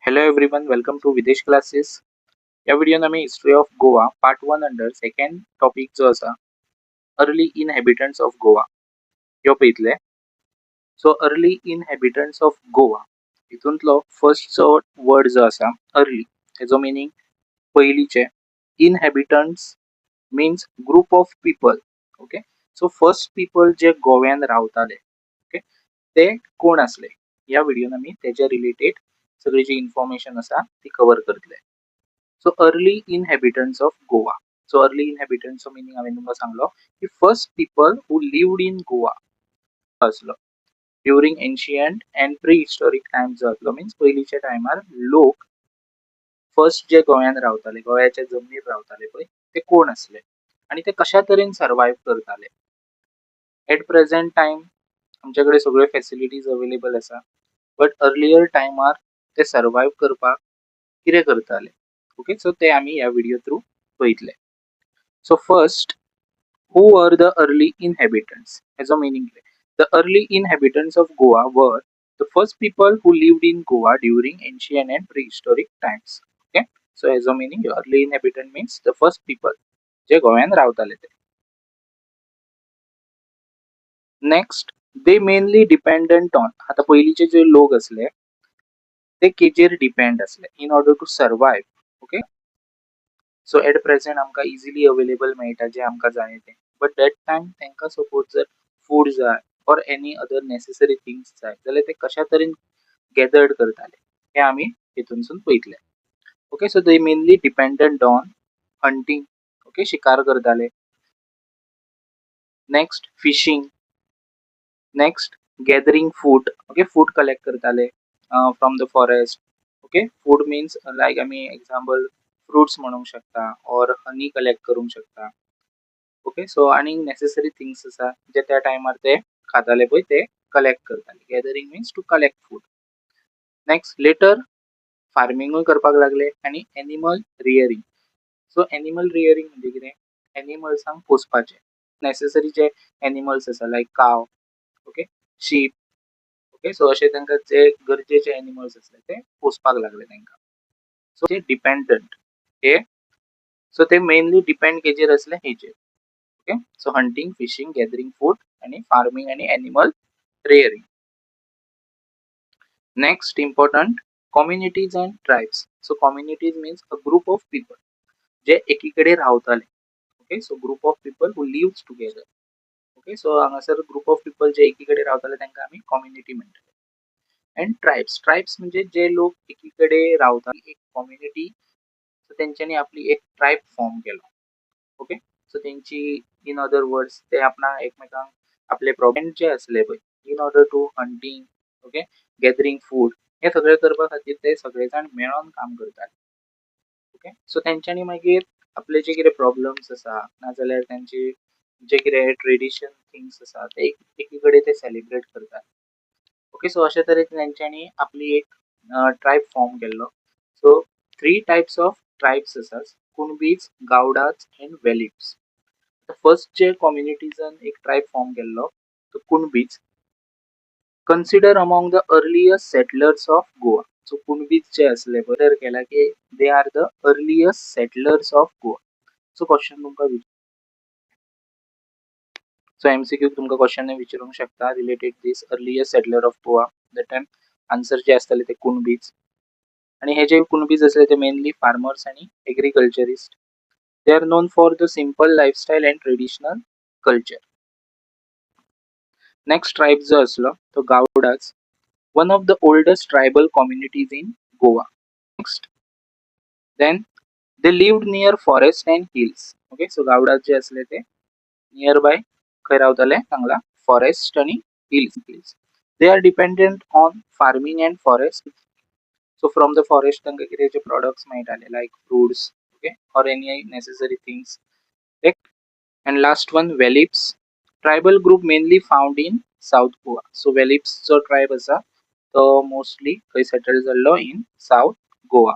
Hello everyone, welcome to Videsh Classes. या व्हिडिओन आमी History of Goa part 1 under second topic जो आसा, early इनहॅबिटंट्स of Goa, ह्यो पळयतले. So early inhabitants of Goa हितूंतलो फर्स्ट जो वर्ड जो आसा अर्ली, हेजो मिनींग पयलींचे. Inhabitants means group of people, okay? So first people जे गोव्यान रावताले, ओके, ते कोण आसले, ह्या व्हिडिओन आमी तेज्या रिलेटेड सगळी जी इन्फॉर्मेशन आसा ती कवर करतले. So early inhabitants of Goa. So early इनहॅबिटंट्सचो meaning हांवें तुमकां सांगलो की first people who lived in Goa आसलो during ancient and pre historic times जो आसलो, मिन्स पयलींच्या टायमार लोक फर्स्ट जे गोंयान रावताले, गोंयाच्या जमनीर रावताले पळय, ते कोण आसले आनी ते कशा तरेन सर्वायव करताले. एट प्रेझेंट टायम आमचे कडेन सगळ्यो फेसिलिटीज अवेलेबल आसा, बट अर्लियर टायमार ते सर्वायव करपाक कितें करताले, ओके, सो ते आमी ह्या व्हिडिओ थ्रू पळयतले. So first, who are the early inhabitants? हेजो मिनींग कितें? The early inhabitants of Goa were the first people who lived in Goa during ancient and pre historic times, okay? So हेजो meaning, early inhabitant means the first people जे गोव्यान रावताले ते. Next, they mainly dependent on, आता पयलींचे जे लोक आसले ते केजेर depend आसले in order to survive, okay? So at present आमकां इजिली अवेलेबल मेळटा जें आमकां जाय तें, बट that time तांकां सपोज जर फूड जाय or any other necessary things जाय जाल्यार ते कशा तरेन गॅदर्ड करताले हें आमी हितूनसून पळयतले. Okay, so they mainly dependent on hunting, okay, शिकार करताले. Next, fishing. Next, gathering food, okay, food collect करताले from the forest, okay? Food means like आमी एग्जाम्पल फ्रुट्स म्हणूंक शकता ऑर हनी कलेक्ट करूंक शकता, ओके? सो आनी नेसेसरी थिंग्स आसा जे त्या टायमार ते खाताले पळय, ते कलेक्ट करताले. Gathering means to collect food. Next, later फार्मिंगूय करपाक लागले आनी animal rearing. So animal rearing म्हणजे कितें? एनिमल्सांक पोसपाचें. नेसेसरी जे एनिमल्स आसा, like cow, okay, sheep, okay, so अशे तांकां जे गरजेचे एनिमल्स आसले ते पोसपाक लागले तांकां. सो ते डिपेंडंट हे, सो ते मेनली डिपेंड केजेर आसले? हेजेर, okay? So hunting, fishing, gathering food आनी फार्मींग आनी animal rearing. Next important, communities and tribes. So communities means a group of people जे एकीकडे रावताले, okay? So group of people who lives together, okay? So हांगासर group of people जे एकीकडे रावताले तांकां आमी community म्हणटाले. अँड ट्रायब्स, ट्रायब्स म्हणजे जे लोक एकीकडे रावता, एक कम्युनिटी, सो तेंच्यांनी आपली एक ट्रायब फॉर्म केलो, ओके? सो तेंची, इन अदर वर्ड्स, ते आपणाक एकमेकांक आपले प्रॉब्लेम जे आसले पळय, in order to hunting, okay, gathering food, हे सगळें करपा खातीर ते सगळे जाण मेळोन काम करताले, ओके? सो तेंच्यांनी मागीर आपले जे कितें प्रॉब्लम्स आसा, नाजाल्यार तेंची जे कितें ट्रेडिशन थिंग्स आसा, ते एकी कडेन ते सेलिब्रेट करतात, ओके? सो अशे तरेन तेंच्यांनी आपली एक ट्रायब फॉर्म केल्लो. So three types of tribes आसात, कुणबीज, गावडाज एंड वेलिप्स. फर्स्ट जे कम्युनिटीजान एक ट्रायब फॉर्म केल्लो तो Kunbis, consider among the earliest settlers of Goa. So Kunbis जे आसले पळय, केला की they are the earliest settlers of Goa. So question तुमकां, सो एमसीक्यू तुमकां क्वेश्चन विचारूंक शकता related this earliest settler of Goa. That time answer जे आसतले ते कुणबीज. आणि हे जे कुणबीज आसले ते मेनली फार्मर्स आणि agriculturist. They are known for the simple lifestyle and traditional culture. Next tribe जो आसलो तो गावडाज, one of the oldest tribal communities in Goa. Next, then they lived near forest and hills, okay? So गावडाज जे असले ते near by खंय रावताले सांगला, forest आणि hills. They are dependent on farming and forest. So from the forest तांकां कितें जे products मेळटाले, like fruits, okay, or any necessary things. And last one, Velips, tribal group mainly found in South Goa. So Velips जो tribe आसा तो mostly खंय settle जाल्लो? In South Goa.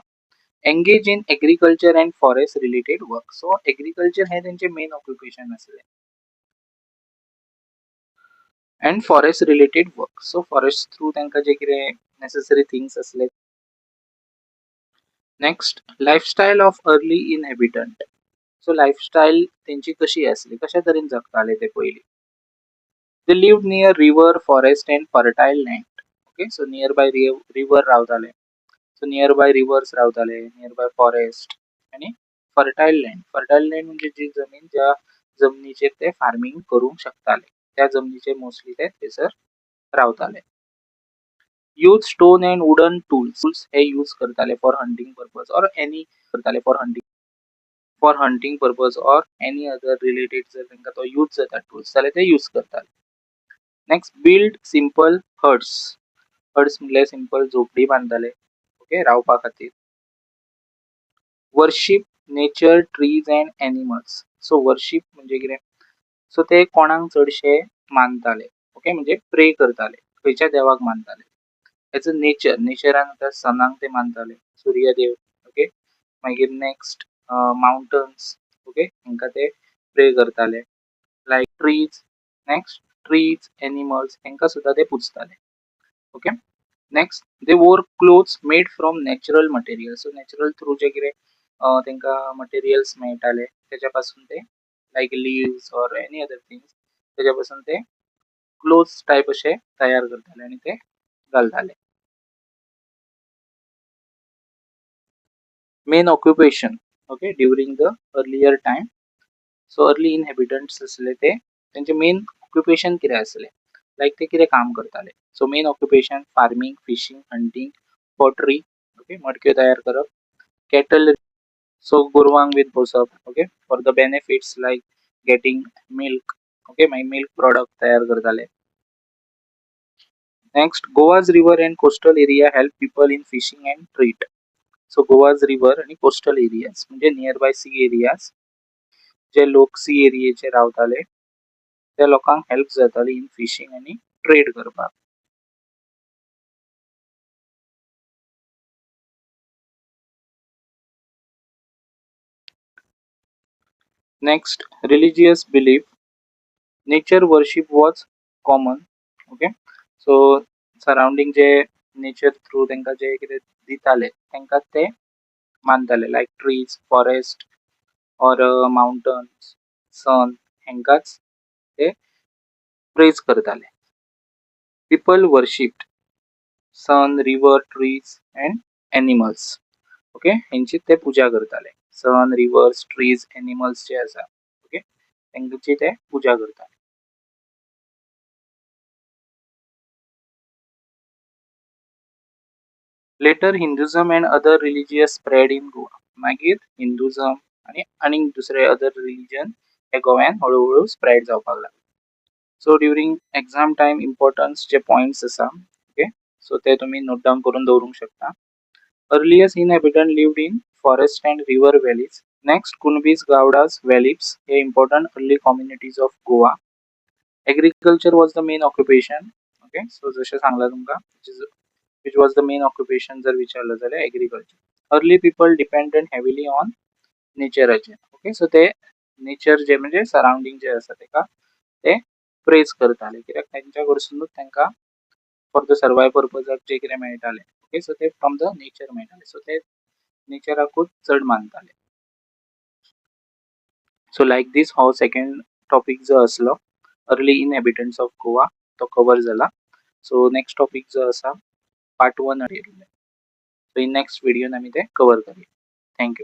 Engage in agriculture and forest related work. So agriculture हे तेंचे main occupation आसलें and forest related work. So forest through तांकां जे कितें नेसेसरी थिंग्स आसले Next, lifestyle of early inhabitant. So lifestyle तेंची कशी आसली, कशा तरेन जगताले ते पयलीं. They live near river, forest and fertile land. Okay, so near by river रावताले, सो नियर बाय रिवर्स रावताले, नियर बाय फॉरेस्ट आनी फर्टायल लँड. फर्टायल लँड म्हणजे जी जमीन ज्या जमनीचेर ते फार्मींग करूंक शकताले, त्या जमनीचेर मोस्टली ते थंयसर रावताले. Use stone and wooden tools हे यूज करताले for hunting purpose or any करताले for hunting purpose or any other related जर तांकां तो यूज जाता टूल्स जाल्यार ते यूज करताले. Next, build simple huts. Huts म्हणल्यार सिंपल झोपडी बांदताले, ओके, रावपा खातीर. Worship nature, trees and animals. So worship म्हणजे कितें, सो ते कोणाक चडशे मानताले, ओके, म्हणजे प्रे करताले, खंयच्या देवाक मानताले, एज अ नेचर. नेचरान आतां सनाक ते मानताले, सूर्यदेव, ओके, मागीर नेक्स्ट माउंटन्स, ओके, हांकां ते प्रे करताले, like trees. Next, trees, animals हांकां सुद्दां ते पुजताले. Okay, next, they wore clothes made from natural material. So natural through जे कितें तांकां मटेरियल्स मेळटाले तेच्या पासून ते like leaves or any other things तेच्या पासून ते क्लोथ्स टायप अशे तयार करताले आनी ते घालताले. Main occupation, okay, during the earlier time. So early inhabitants आसले ते तेंचे मेन ऑक्युपेशन कितें आसलें, लायक ते कितें काम करताले. So main occupation farming, fishing, hunting, pottery, okay, मडक्यो तयार करप, कॅटल, सो गोरवांक बीन पोसप, okay, for the benefits like getting milk, okay, मागीर मिल्क प्रोडक्ट तयार करताले. Next, Goa's river and coastal area help people in fishing and trade. So Goa's river आनी coastal areas म्हणजे near by C areas, जे लोक C एरियेचेर रावताले त्या लोकांक help जाताली इन फिशींग आनी ट्रेड करपाक. Next, religious belief. Nature worship was common. Okay, so surrounding J nature through तांकां जे कितें दिताले तांकां ते मानताले, like trees, forest or mountains, sun, हांकांच ते प्रेज करताले. People worshipped sun, river, trees and animals. Okay, हेंची ते पुजा करताले. सन, रिवर्स, ट्रीज, एनिमल्स जे आसा, ओके, तांची ते पुजा करताले. Later Hinduism and other religious spread in Goa. मागीर हिंदुझम आनी आनीक दुसरे अदर रिलीजन हे गोव्यान हळूहळू स्प्रेड जावपाक लागले. So during exam time importance जे पॉयंट्स आसा, ओके, सो ते तुमी नोट डावन करून दवरूंक शकता. Earliest inhabitant lived in forest and river valleys. Next, Kunbis, Gawdas, Velips hey important early communities of Goa. Agriculture was the main occupation. Okay, so जशें सांगलां तुमकां, which was the main occupation जर विचारलं जाल्यार agriculture. Early people dependent heavily on नेचराचेर. Okay, so ते nature जे म्हणजे surrounding जे आसा तेका ते प्रेज करताले, कित्याक तेंच्या कडसुनूच तांकां फॉर the survive पर्पजाक जे कितें मेळटालें, ओके, सो ते फ्रॉम the nature मेळटाले, सो ते नेचराकूच चड मानताले. सो लायक दीस हो सेकंड टॉपीक जो आसलो अर्ली इनहेबिटंट्स ऑफ गोवा तो कवर जाला. सो नेक्स्ट टॉपीक जो आसा पार्ट 1 येयल्ले. सो इन नेक्स्ट व्हिडियोन आमी ते कवर करूया. Thank you.